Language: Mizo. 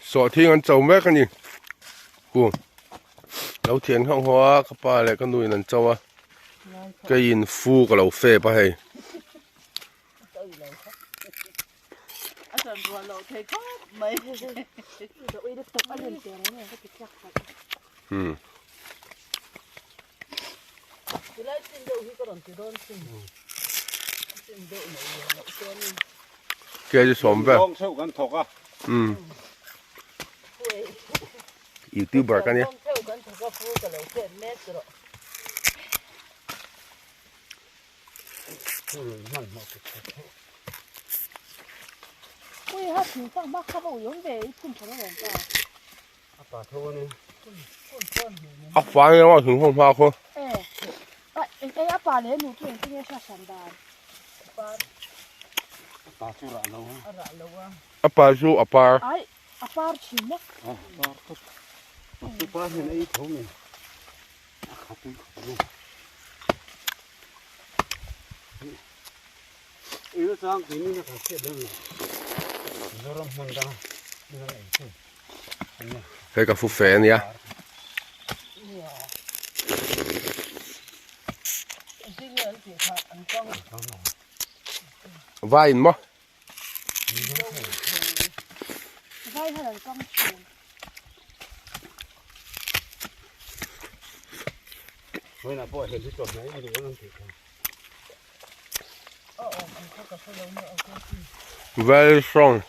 Sawhthing an cho mek a ni. Hu lo thian nghauh nghauh a ka pa leh ka nu in an cho a keiin fu ka lo fep a hei. Hmm. Kg sawm vel. Hmm. YouTuber ka nia. A fai emaw thing hawng hma khaw. A pa chu a par. Hei ka fu fe a nia. Vai in maw? Very strong.